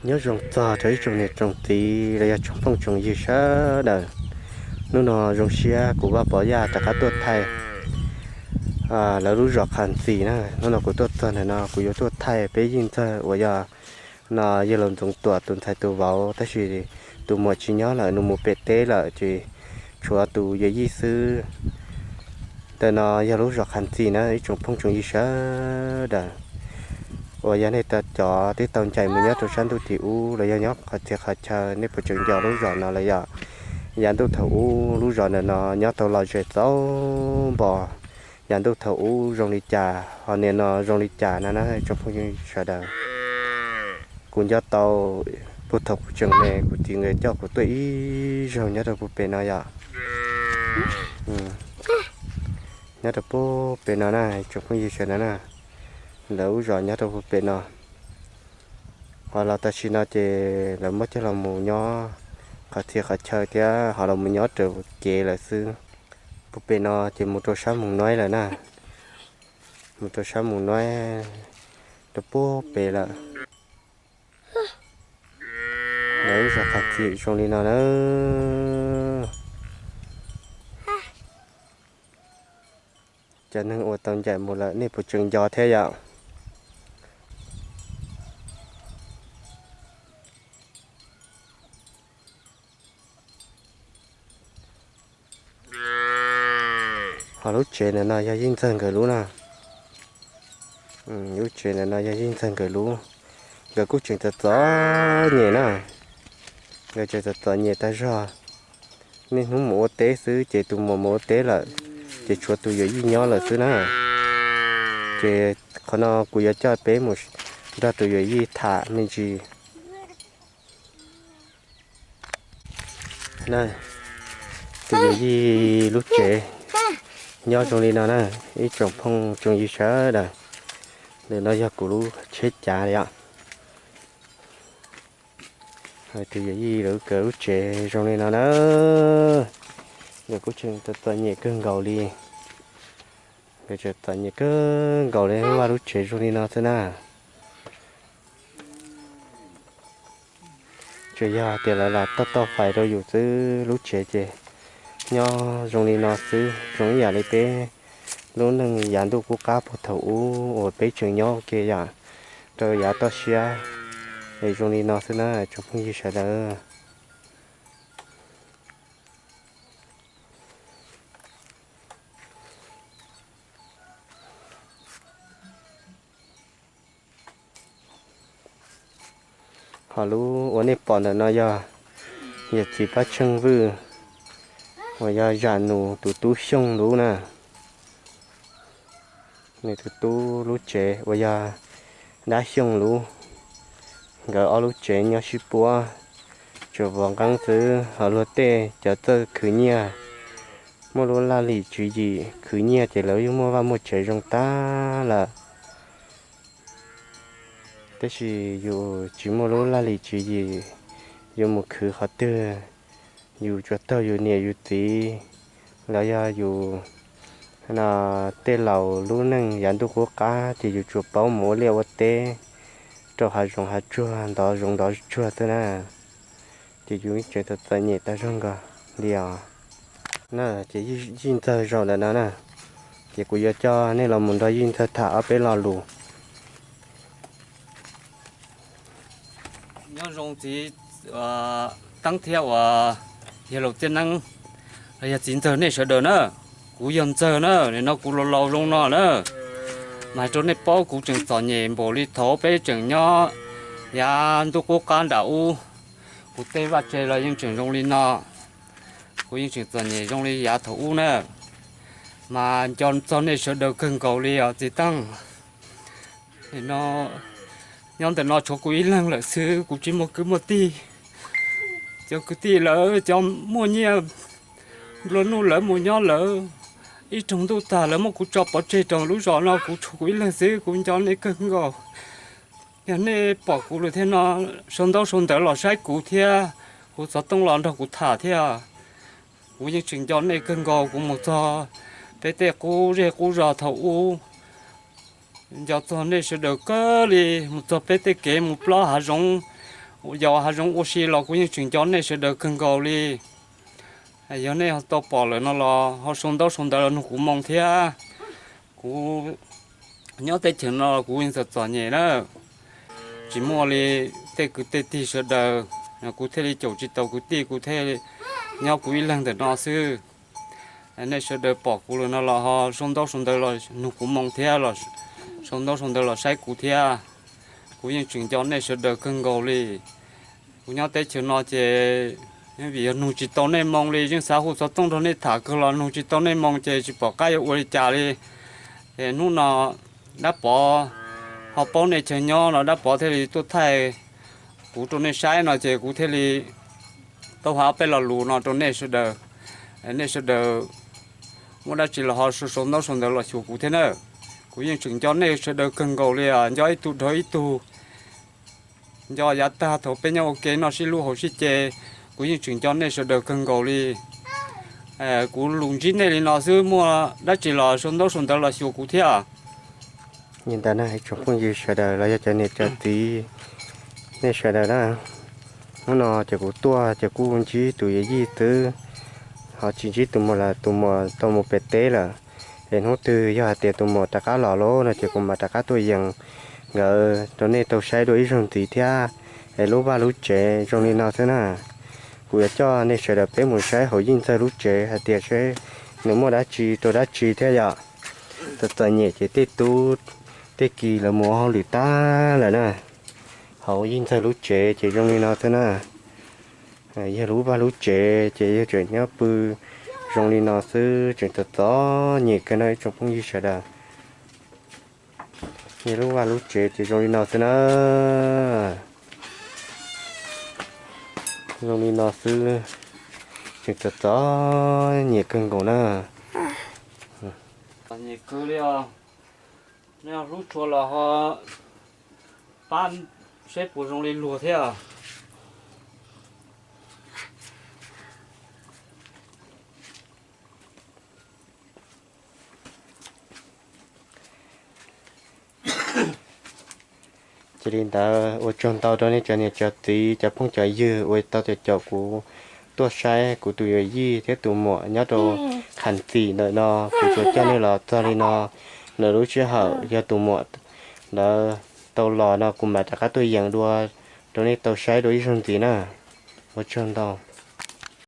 Nyob zoo txog rau ib tsoom niam tsoom txiv los yog tsoom phooj tsoom ywg sawv daws. Hnub no zoo siab kuv Vaj Pov Yaj rov qab tuaj thaij lawv lub zos Qhas Ntxis na. Hnub no kuv tuaj txog ntawm no kuv yuav tuaj thaij peb Yij Ntxawg uas yog no yawg laus Ntxoov Tuam tus ntxhais tus vauv, tab sis tus muam tsis nyob lawm, nws mus pem teb lawm ces tshuav tus yawm yij xwb. Ntawm no yog lub zos Qhas Ntxis na ib tsoom phooj tsoom ywg sawv daws. Uas yog nej cov twb tau ncaim mus nyob rau sab ntuj tim ub los yog nyob qhov txhia qhov chaw, nej puas tseem nco lub zos no los yom? Yav ntuj thaum ub lub zos ntawm no nyob tau lom zem txaus npo. Yav ntuj thaum ub zoo li cas, ho nim no zoo li cas no na tsoom phooj ywg sawv daws. Kuv nco tau puag thaum kuv tseem me kuv txiv nkawd coj kuv tuaj ib zaug nyob rau puag pem no yom. Nyob rau puag pem no na tsoom phooj ywg sawv daws na. Lawv lub zos nyob rau puag pem no. Ho los tam sim no ces lawv muab coj los mus nyob qhov txhia qhov chaw thiab ho los mus nyob raws kev lawm xwb. Puag pem no ces mus rau sab Mus Nuaib lawm na. Mus rau sab Mus Nuaib rau puag pem lawm. Lawv lub zos Qhas Ntxis zoo li no na. Cov neeg uas tau ncaim mus lawm nej puas tseem nco thiab yom? Ho lub tsev ntawm no yog Yij Ntxawg nkawd lub na. Lub tsev ntawm no yog Yij Ntxawg nkawd lub. Nkawd kuj tseem txom txom nyem na. Nkawd tseem txom txom nyem tag zog. Niaj hnub mus ua teb xwb ces tus muam mus ua teb lawm, ces tshuav tus yawm yij nyob lawm xwb na. Ces qhov no kuv yuav coj peb mus nrog tus yawm yij tham me ntsis. Tus yawm yij lub tsev nyob zoo li no na, ib tsoom phooj tsoom ywg sawv daws. Ntawm no yog kuv lub tsheb cav li os. Tus yawm yij lawv nkawd lub tsev zoo li no na. Nkawd kuj tseem txom nyem kawg nkaus li. Nkawd tseem txom nyem kawg nkaus li, vaj lub tsev zoo li no xwb na. Tsuas yog tias lawv lam toj toj fais rau yus xwb, lub tsev ces nyob zoo li no xwb, zoo ib yam li peb lub neej yav ntuj qub qab puag thaum ub uas peb tseem nyob ua ke yam rau yav toj siab es zoo li no xwb na tsoom phooj ywg sawv daws. Ho lub uas nej pom ntawm no yog yawm txiv Pab Tsheej Vwj uas yog Zam Nus tus tub Xyooj lub na. Nws tus tub lub tsev uas yog dab Xyooj lub. Nkawd ob lub tsev nyob sib puab, tsuas vov nqeeb xwb. Ho luag tej cov txawj khwv nyiaj, muaj lub laj lim tswv yim khwv nyiaj ces lawv yeej muaj vaj muaj tsev zoo tag lawm. Tab sis yus tsis muaj lub laj lim tswv yim, yus mus khwv qhov twg, yus tsuas taug yus niam yus txiv los yog yus tej laus lub neej yav ntuj qub qab ces yus tsuas paub mus ua liaj ua teb rau hav zoov hav tsuag, ntov zoov ntov tsuag xwb na. Ces yus tseem txom txom nyem tag zog nkaus li os. Na ces Yij Ntxawg zaum ntawm no na, ces kuv yuav coj nej los mus nrog Yij Ntxawg tham ob peb lo lus. Nyob zoo txiv Teeb thiab uas yawg laus Txiaj Neeb los yog txiv Ntxawg nej sawv daws na. Kuv yog Ntxawg na, nim no kuv laus laus zoo no na. Mas hais rau nej paub kuv tseem txom nyem npaum li thaum peb tseem nyob yav ntuj qub qab nram ub. Kuv tej vaj tse los yeej tseem zoo li no. Kuv yeej tseem txom nyem zoo li yav thaum ub na. Mas nco txog nej sawv daws kawg nkaus li os txiv Teeb. Nim no nyob ntawm no tshuav kuv ib leeg lawm xwb, kuv tsis muaj kwv muaj tij. Cov kwv tij lawv cov muaj nyiaj nplua nuj lawv mus nyob lawv ib rooj ntuj tag, lawv muab kuv tso pov tseg rau lub zos no, kuv tshuav kuv ib leeg xwb, kuv nco nej kawg nkaus. Yog nej pom kuv lawm thiab no, sau ntaub sau ntawv los saib kuv thiab, hu xov tooj los nrog kuv tham thiab. Kuv yeej tseem nco nej kawg nkaus, kuv mus txog peb tej qub zej qub zos thaum ub, nco txog nej sawv daws kawg li, mus txog peb tej kev mus plob hav zoov, Yos hav zoov ua si los kuv yeej tseem nco nej sawv daws kawg nkaus li. Yog nej tau pom lawm no los ho sau ntaub sau ntawv los nug kuv moo thiab. Kuv nyob teb chaws no kuv yeej txom txom nyem na, tsis muaj li tej kwv tej tij sawv daws, kuv thiaj li caum tsis tau kwv tij, kuv thiaj nyob kuv ib leeg ntawm no xwb. Nej sawv daws pom kuv lawm no los ho sau ntaub sau ntawv los nug kuv moo thiab, los sau ntaub sau ntawv los saib kuv thiab. Kuv yeej tseem nco nej sawv daws kawg nkaus li. Kuv nyob teb chaws no ces vim yog nug tsis tau nej moo li, yeej xav hu xov tooj nrog nej tham kawg los nug tsis tau nej moo ces tsis pom qab yuav ua li cas li. Es hnub no dab pov ho paub nej chaw nyob no dab pov thiaj li tuaj thaij kuv rau nej saib no ces kuv thiaj li tau hais ob peb lo lus no rau nej sawv daws. Nej sawv daws muaj dab tsi los ho sau sau ntaub sau ntawv los xyuas kuv thiab na. Kuv yeej tseem nco nej sawv daws kawg nkaus li, nco ib tug dhau ib tug, nco yav tag thaum peb nyob ua ke noj sib hlub haus sib ce. Kuv yeej tseem nco nej sawv daws kawg nkaus li. Kuv lus ntsib nej li no xwb, muaj dab tsi los sau ntaub sau ntawv los xyuas kuv thiab. Li ntawd na ib tsoom phooj ywg sawv daws los yog cov niam cov txiv nej sawv daws na, hnub no ces kuv tuaj ces kuj ntsib tus yawm yij xwb, ho tsis ntsib tus muam lawm, tus muam tau mus pem teb lawm. Es hnub twg yog hais tias tus muam rov qab los lawm no ces kuv mam rov qab tuaj yees nkawd rau nej tau saib dua ib zaug ntxiv thiab. Es lub vaj lub tsev zoo li no xwb na. Kuv yuav coj nej sawv daws peb mus saib hauv Yeej Ntxawg lub tsev hais tias seb nws muaj dab tsi rau dab tsi thiab yom. Txom txom nyem ces tej tub tej ki lawv mus ua hauj lwm tag lawm na. Hauv Yeej Ntxawg lub tsev ces zoo li no xwb na. Yog lub vaj lub tsev ces yog tseem nyob pw zoo li no xwb, tseem txom txom nyem kawg no ib tsoom phooj ywg sawv daws. Yog lub vaj lub tsev ces zoo li no xwb na. Zoo li no xwb, tseem txom txom nyem kawg nkaus na. Txom nyem kawg li os. Nej hlub tshua los ho pab seb puas zoo li luag thiab. Cia li ntawd ua tsaug ntau rau nej cov niam cov txiv cov phooj cov ywg uas tau caum kuv tuaj saib kuv tus yawm yij thiab tus muam nyob rau Kham Txim ntawm no. Kuv tsuas coj nej los txog li no, lwm lub sij hawm yog tus muam lawv tau los no kuv mam rov qab tuaj yees dua rau nej tau saib dua ib zaug ntxiv na. Ua tsaug ntau.